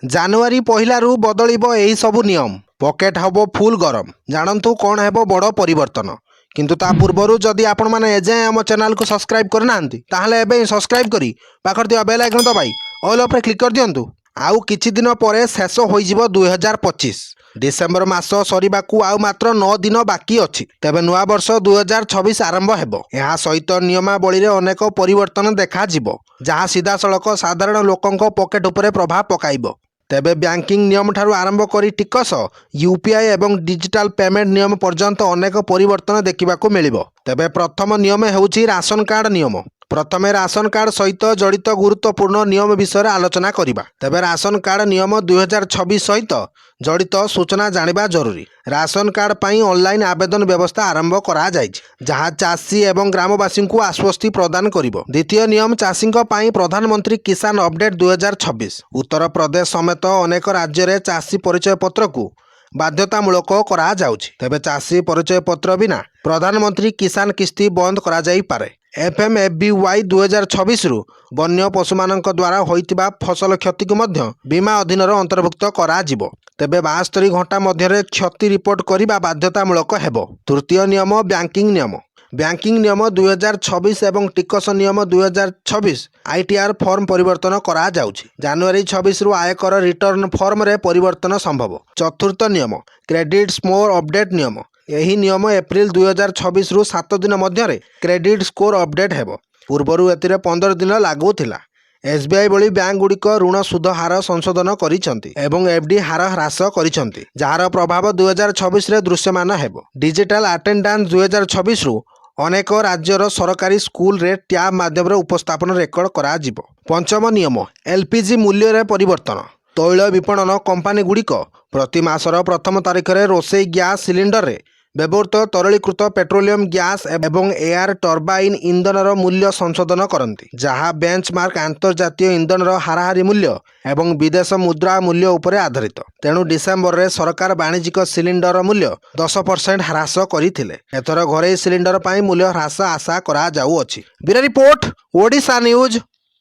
ଜାନୁଆରୀ 1ରୁ ବଦଳିବ ଏହି ସବୁ ନିୟମ, ପକେଟ୍ ହେବ ଫୁଲ୍ ଗରମ। ଜାଣନ୍ତୁ କ'ଣ ହେବ ବଡ଼ ପରିବର୍ତ୍ତନ। କିନ୍ତୁ ତା ପୂର୍ବରୁ ଯଦି ଆପଣମାନେ ଏଯାଏଁ ଆମ ଚ୍ୟାନେଲକୁ ସବସ୍କ୍ରାଇବ୍ କରିନାହାନ୍ତି, ତାହେଲେ ଏବେ ହିଁ ସବସ୍କ୍ରାଇବ୍ କରି ପାଖରେ ଥିବା ବେଲ୍ ଆଇକନ୍ ଦବାଇ ଅଲ୍ ଉପରେ କ୍ଲିକ୍ କରିଦିଅନ୍ତୁ। ଆଉ କିଛି ଦିନ ପରେ ଶେଷ ହୋଇଯିବ 2025। ଡିସେମ୍ବର ମାସ ସରିବାକୁ ଆଉ ମାତ୍ର 9 ଦିନ ବାକି ଅଛି। ତେବେ ନୂଆ ବର୍ଷ 2026 ଆରମ୍ଭ ହେବ। ଏହା ସହିତ ନିୟମାବଳୀରେ ଅନେକ ପରିବର୍ତ୍ତନ ଦେଖାଯିବ, ଯାହା ସିଧାସଳଖ ସାଧାରଣ ଲୋକଙ୍କ ପକେଟ ଉପରେ ପ୍ରଭାବ ପକାଇବ। ତେବେ ବ୍ୟାଙ୍କିଂ ନିୟମଠାରୁ ଆରମ୍ଭ କରି ଟିକସ, ୟୁପିଆଇ ଏବଂ ଡିଜିଟାଲ ପେମେଣ୍ଟ ନିୟମ ପର୍ଯ୍ୟନ୍ତ ଅନେକ ପରିବର୍ତ୍ତନ ଦେଖିବାକୁ ମିଳିବ। ତେବେ ପ୍ରଥମ ନିୟମ ହେଉଛି ରାସନ କାର୍ଡ଼ ନିୟମ। ପ୍ରଥମେ ରାସନ କାର୍ଡ଼ ସହିତ ଜଡ଼ିତ ଗୁରୁତ୍ୱପୂର୍ଣ୍ଣ ନିୟମ ବିଷୟରେ ଆଲୋଚନା କରିବା। ତେବେ ରାସନ କାର୍ଡ଼ ନିୟମ 2026 ସହିତ ଜଡ଼ିତ ସୂଚନା ଜାଣିବା ଜରୁରୀ। ରାସନ କାର୍ଡ଼ ପାଇଁ ଅନଲାଇନ୍ ଆବେଦନ ବ୍ୟବସ୍ଥା ଆରମ୍ଭ କରାଯାଇଛି, ଯାହା ଚାଷୀ ଏବଂ ଗ୍ରାମବାସୀଙ୍କୁ ଆଶ୍ୱସ୍ତି ପ୍ରଦାନ କରିବ। ଦ୍ୱିତୀୟ ନିୟମ, ଚାଷୀଙ୍କ ପାଇଁ ପ୍ରଧାନମନ୍ତ୍ରୀ କିଷାନ ଅପଡେଟ୍ 2026। ଉତ୍ତରପ୍ରଦେଶ ସମେତ ଅନେକ ରାଜ୍ୟରେ ଚାଷୀ ପରିଚୟ ପତ୍ରକୁ ବାଧ୍ୟତାମୂଳକ କରାଯାଉଛି। ତେବେ ଚାଷୀ ପରିଚୟ ପତ୍ର ବିନା ପ୍ରଧାନମନ୍ତ୍ରୀ କିଷାନ କିସ୍ତି ବନ୍ଦ କରାଯାଇପାରେ। ଏଫ୍ଏମ୍ଏଫ୍ବିୱାଇ 2026ରୁ ବନ୍ୟ ପଶୁମାନଙ୍କ ଦ୍ୱାରା ହୋଇଥିବା ଫସଲ କ୍ଷତିକୁ ମଧ୍ୟ ବୀମା ଅଧୀନରେ ଅନ୍ତର୍ଭୁକ୍ତ କରାଯିବ। ତେବେ 72 ଘଣ୍ଟା ମଧ୍ୟରେ କ୍ଷତି ରିପୋର୍ଟ କରିବା ବାଧ୍ୟତାମୂଳକ ହେବ। ତୃତୀୟ ନିୟମ, ବ୍ୟାଙ୍କିଂ ନିୟମ। ବ୍ୟାଙ୍କିଂ ନିୟମ 2026 ଏବଂ ଟିକସ ନିୟମ 2026 ଆଇଟିଆର୍ ଫର୍ମ ପରିବର୍ତ୍ତନ କରାଯାଉଛି। ଜାନୁଆରୀ 26ରୁ ଆୟକର ରିଟର୍ଣ୍ଣ ଫର୍ମରେ ପରିବର୍ତ୍ତନ ସମ୍ଭବ। ଚତୁର୍ଥ ନିୟମ, କ୍ରେଡିଟ୍ ସ୍କୋର ଅପଡେଟ୍ ନିୟମ। ଏହି ନିୟମ ଏପ୍ରିଲ 2026ରୁ 7 ଦିନ ମଧ୍ୟରେ କ୍ରେଡିଟ୍ ସ୍କୋର ଅପଡେଟ୍ ହେବ। ପୂର୍ବରୁ ଏଥିରେ 15 ଦିନ ଲାଗୁଥିଲା। ଏସ୍ବିଆଇ ଭଳି ବ୍ୟାଙ୍କଗୁଡ଼ିକ ଋଣ ସୁଧ ହାର ସଂଶୋଧନ କରିଛନ୍ତି ଏବଂ ଏଫ୍ଡି ହାର ହ୍ରାସ କରିଛନ୍ତି, ଯାହାର ପ୍ରଭାବ 2026ରେ ଦୃଶ୍ୟମାନ ହେବ। ଡିଜିଟାଲ ଆଟେଣ୍ଡାନ୍ସ 2026ରୁ ଅନେକ ରାଜ୍ୟର ସରକାରୀ ସ୍କୁଲରେ ଟ୍ୟାବ୍ ମାଧ୍ୟମରେ ଉପସ୍ଥାପନ ରେକର୍ଡ କରାଯିବ। ପଞ୍ଚମ ନିୟମ, ଏଲ୍ପିଜି ମୂଲ୍ୟରେ ପରିବର୍ତ୍ତନ। ତୈଳ ବିପଣନ କମ୍ପାନୀଗୁଡ଼ିକ ପ୍ରତି ମାସର ପ୍ରଥମ ତାରିଖରେ ରୋଷେଇ ଗ୍ୟାସ୍ ସିଲିଣ୍ଡରରେ ବ୍ୟବହୃତ ତରଳୀକୃତ ପେଟ୍ରୋଲିୟମ ଗ୍ୟାସ୍ ଏବଂ ଏୟାର ଟର୍ବାଇନ୍ ଇନ୍ଧନର ମୂଲ୍ୟ ସଂଶୋଧନ କରନ୍ତି, ଯାହା ବେଞ୍ଚମାର୍କ ଆନ୍ତର୍ଜାତୀୟ ଇନ୍ଧନର ହାରାହାରି ମୂଲ୍ୟ ଏବଂ ବିଦେଶ ମୁଦ୍ରା ମୂଲ୍ୟ ଉପରେ ଆଧାରିତ। ତେଣୁ ଡିସେମ୍ବରରେ ସରକାର ବାଣିଜ୍ୟିକ ସିଲିଣ୍ଡର ମୂଲ୍ୟ 10% ହ୍ରାସ କରିଥିଲେ। ଏଥର ଘରୋଇ ସିଲିଣ୍ଡର ପାଇଁ ମୂଲ୍ୟ ହ୍ରାସ ଆଶା କରାଯାଉଅଛି। Bureau report, Odisha news.